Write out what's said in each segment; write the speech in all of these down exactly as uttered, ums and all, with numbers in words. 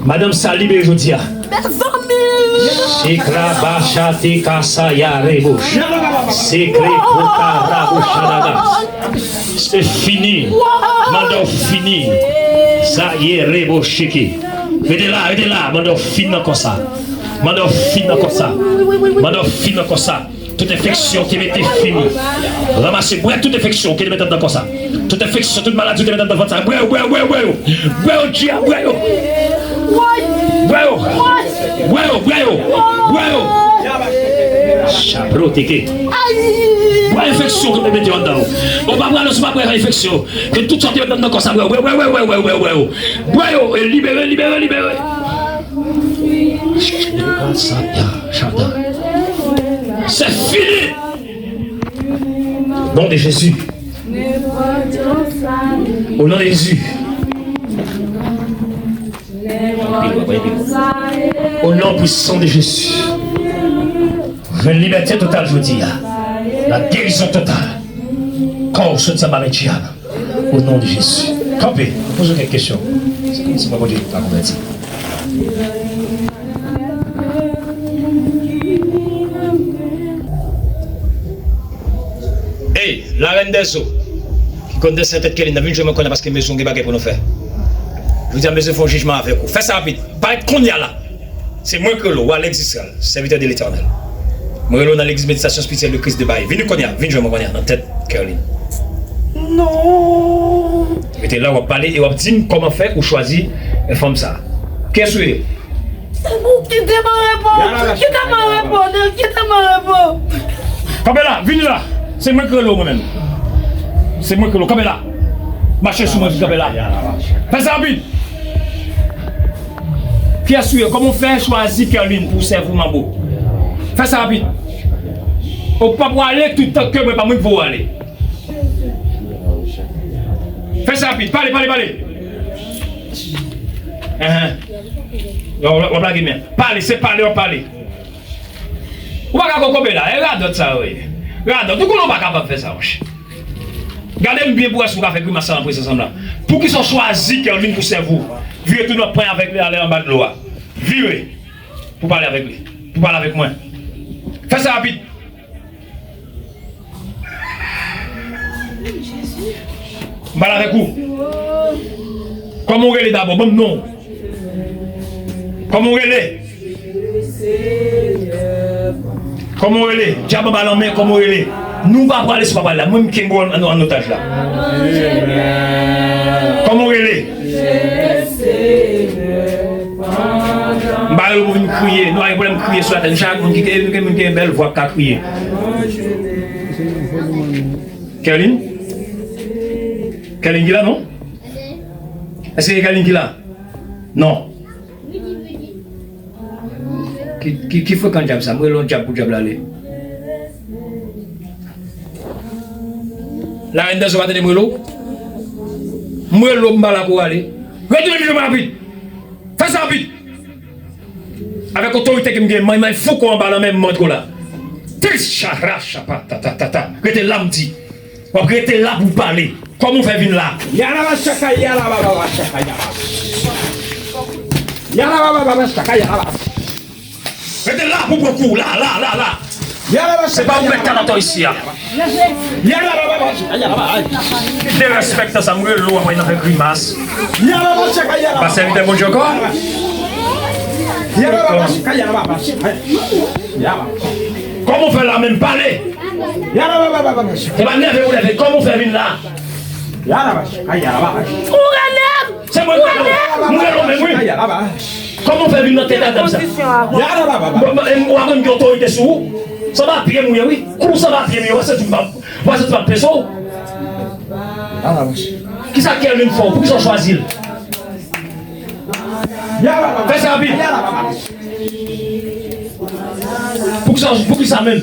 Madanm sa libere jodi a. Mezanmi! Sikra bachate kasaya rebo. Sikre kota rabo shadaga. Se fini. Manda w fini. Sa ye rebo shiki. Rete la, rete la. Manda w fin nan konsa. Manda w fin nan konsa. Manda w fin nan konsa. Tout enfeksyon ki mete fini. Ranmase, bwè tout enfeksyon ki te mete anndan kò sa. Tout enfeksyon, tout maladi ki te mete anndan vant sa. Bwè yo, bwè yo, bwè yo, bwè yo. Bwè yo, Dya, bwè yo. Bwè yo. Bwè yo, bwè yo, bwè yo. Bwè yo. Chaproteke. Bwè enfeksyon ki te mete anndan ou. Ou pa pral, ou pa pral enfeksyon. Ke tout sa ki te mete anndan kò sa, bwè yo, bwè yo, bwè yo, bwè yo, bwè yo. Bwè yo, e libere, libere, libere. C'est fini. Nom de Jésus. Au nom de Jésus. Au nom puissant de Jésus. Jwenn libète total jodi a. La guérison totale. Kò w soti anba men dyab. Au nom de Jésus. Kanpe, poze kèk kesyon. Se kòmsi mwen Bondye pa konvèti. Ey, la reine des eaux, ki konn desen tèt Kerline nan, vin jwenn mwen kounye a paske m bezwen gen bagay pou nou fè. Jodi a, m bezwen fè yon jijman avèk ou. Fè sa rapid. Parèt kounye a la. Se mwen k rele w, Alex Israël, serviteur de l'Éternel. Mwen rele w nan legliz Meditasyon Espirityèl de Christ de Baye. Vini kounye a, vin jwenn mwen kounye a, nan tèt Kerline. Non. Rete la, w ap pale e w ap di m kòman fè ou chwazi fanm sa. Kiyès ou ye? Ou kite m an repo, kite m an repo, Nèl, kite m an repo. Kanpe la, vini la. Se mwen k rele w, mwen menm. Se mwen k rele w. Kanpe la. Mache sou mwen, kanpe la. Fè sa rapid. Kiyès ou ye? Kòman w fè chwazi Kerline pou w sèvi w manbo? Fè sa rapid. Ou pa pou ale toutan ke mwen pa mwen ki voye w ale. Fè sa rapid. Pale, pale, pale. Enhen. W ap, w ap lage men. Pale, se pale w ap pale. Ou pa ka kokobe la, e radòt sa yo ye. Radòt, ou konnen ou pa kapab fè sa, monchè. Gade m byen pou wè si w ka fè grimas sa nan prezans an m la. Poukisa w chwazi Kerline pou sèvi w? Vire tounen w ap pran avèk li ale anba dlo a. Vire. Pou pale avèk li. Pou pale avèk mwen. Fè sa rapid. M pale avèk ou. Kòman w rele dabò? Ban m non w. Kòman w rele? Kòman w rele? Dyab anba lanmè, kòman w rele? Nou pa prale si w pa prale la. Mwen, m kenbe w an, an, an otaj la. Kòman w rele? M pa rele w pou vin kriye. Nou pa gen pwoblèm kriye sou latè. Nou chak moun ki gen, gen, gen bèl vwa k ka kriye. Kerline? Kerline ki la, non? Èske se Kerline ki la? Non. Ki, ki, ki frekan dyab sa? M rele yon dyab pou dyab la ale. Larèn dèzò pa tande m rele w? M rele w, m pa la pou w ale. Retounen vin jwenn mwen rapid. Fè sa rapid. Avèk otorite ke m gen, manymay fouko anba nan men m montre w la. Tis chara chapa ta ta ta ta. Rete la m di. W ap rete la pou w pale. Kòman w fè vin la? Yalaba chaka, yalaba baba chaka, yalaba. Yalaba baba chaka, yalaba. Rete la pou pran kou, la, la, la, la. Yalaba chaka, yalaba. Se pa ou mèt kalatò isi a. Yalaba baba chaka, yalaba. Derespektan sa, m rele w, apre nan fè grimas. Yalaba chaka, yalaba. Pa sèvitè Bondye ankò? Yalaba baba chaka, yalaba. Yalaba. Kòman w fè la menm? Pale! Yalaba baba chaka. Se pa nève ou nève, kòman w fè vin la? Yalaba chaka, yalaba. Ou rele m! Se mwen ki rele w. M rele w menm, wi. Kòman w fè vin nan tèt a dam sa? Kondisyon a. Bon, bon, e, ou pa konn gen otorite sou ou? Sanba pye m ou ye, wi. Kou sanba pye m ou ye, w ap santi m p ap, w ap santi m p ap peze w. Kisa Kerline fè w? Poukisa w chwazi l? Fè sa rapid. Poukisa, poukisa menm?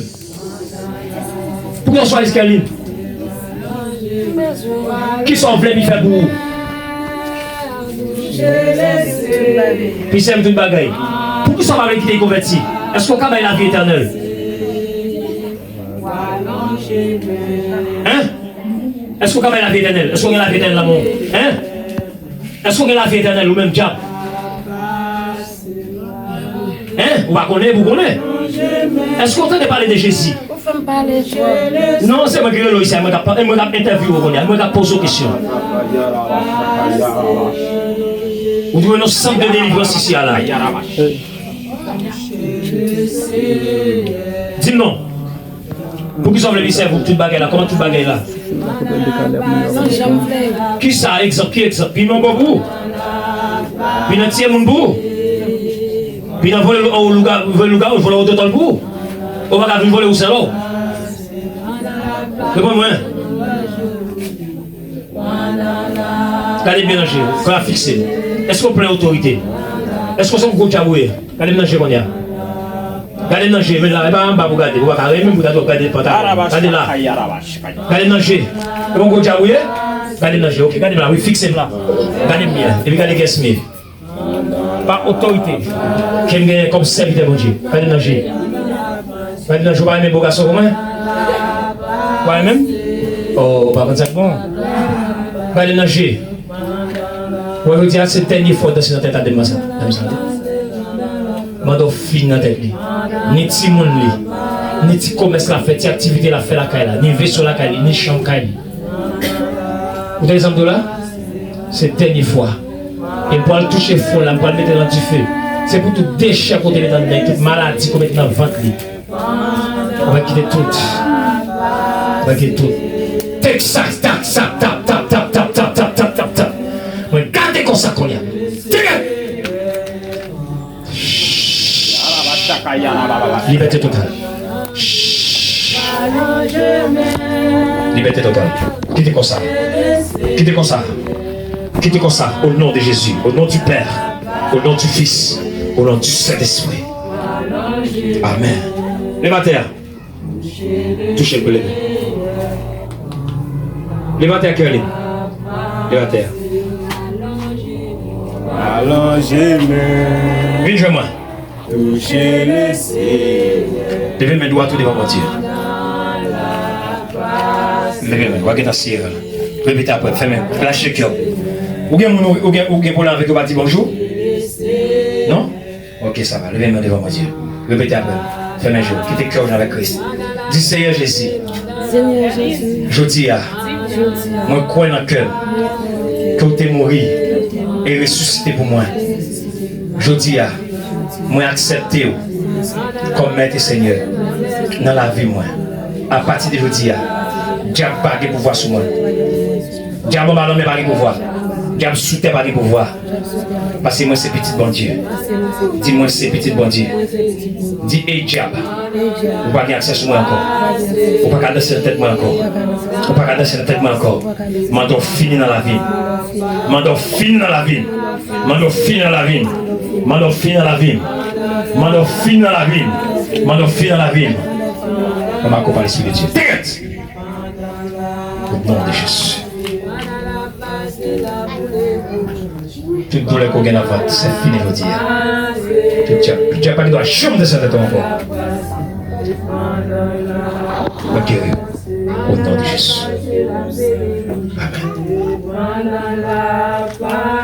Poukisa w chwazi Kerline? Kisa w vle li fè pou ou? Li sèvi tout bagay. Poukisa w pa vle kite l konvèti? Èske w ka bay lavi etènèl? Hein? Èske w ka bay lavi etènèl? Èske w gen lavi etènèl nan men w? Hein? Èske w gen lavi etènèl ou menm dyab? Hein? Ou pa konnen, pou konnen. Èske w tande pale de Jezi? Ou fè m pale twòp. Non, se mwen ki rele w isi a, mwen k ap, mwen k ap entèvyou w kounye a, mwen k ap poze w kesyon. Ou dwe yon sant de delivrans isi a la. Di m non. Poukisa w vle li sèvi w tout bagay la? Kòman tout bagay la? Kisa egzanp? Ki egzanp? Pi manbo pou ou? Pi nan tiye moun pou ou? Pi nan vole lou- louga- vole lougawou, vole wototòl pou ou? Ou pa ka vin vole ou sèl ou? Reponn mwen. Gade m byen nan je, kò a fikse. Èske w plen otorite? Èske w se yon gwo djab ou ye? Gade m nan je kounye a. Gade m nan je, men la, e pa anba pou gade, ou pa ka renmen pou gade, w ap gade pantalon. Gade la. Gade m nan je. E yon gwo djab ou ye? Gade m nan je, ok, gade m la, wi, fikse m la. Gade m byen, epi gade kès m ye. Pa otorite ke m genyen kòm sèvitè Bondye. Gade m nan je. Gade m nan je, ou pa renmen bo gason kòm mwen? Ou pa renmen m? Oh, ou pa konn sa k bon. Gade m nan je. Mwen, jodi a, se dènye fwa w danse nan tèt a demoiselle, demoiselle. Mande w fini nan tèt li. Ni timoun li, ni ti komès l ap fè, ti aktivite l ap fè lakay la, ni veso lakay li, ni chanm kay li. Ou tande sa m di w la? Se dènye fwa. E m pral touche fon la, m pral mete l nan dife. Se pou tout dechè kote mete anndan, tout maladi kote mete nan vant li. Ou va kite tout. Ou va kite tout. Tek sa, tak sa, tap, tap, tap, tap, tap, tap, tap, tap, tap. Mwen gade konsa kounye a. Teke! Libète total. Libète total. Kite konsa. Kite konsa. Kite konsa. Au nom de Jésus. Au nom du Père. Au nom du Fils. Au nom du Saint-Esprit. Amen. Leve atè a. Touche l pou leve. Leve atè a, Kerlin. Leve atè a. Alonje men. Vin jwenn mwen. Touche le Senyè. Leve men dwat ou devan Bondye. Leve men, w a gentan sere l. Repete apre m, fèmen, lache kè w. Ou gen moun, ou gen, ou gen pwoblèm avèk yo, pa di bonjou? Non? Ok, sa va. Leve men devan Bondye. Repete apre m. Fèmen je w. Kite kè w jwenn avèk Kris. Di, Seyè Jezi, Seyè Jezi, jodi a, jodi a, mwen kwè nan kè m, mwen kwè nan kè m, ke w te mouri, ke w te mouri, e resisite pou mwen. E resisite pou mwen. Jodi a, mwen aksepte w kòm Mèt e Senyè nan lavi mwen. Apati de jodi a, dyab pa gen pouvwa sou mwen. Dyab anba lanmè pa gen pouvwa. Dyab sou tè pa gen pouvwa. Paske mwen se pitit Bondye. Di, mwen se pitit Bondye. Di, ey dyab, ou pa gen aksè sou mwen ankò. Ou pa ka danse nan tèt mwen ankò. Ou pa ka danse nan tèt mwen ankò. Mande w fini nan lavi m. Mande w fini nan lavi m. Mande w fini nan lavi m. Mande w fini nan lavi m. Mande w fini nan lavi m. Mande w fini nan lavi m. Mwen akonpanye Lespri de Dye. Tèt! Au nom de Jésus. Tout doulè ke w gen nan vant, se fini jodi a. Tout dyab, tout dyab pa gen dwa janm desann tèt ou ankò. Mwen geri w. Au nom de Jésus. Amen.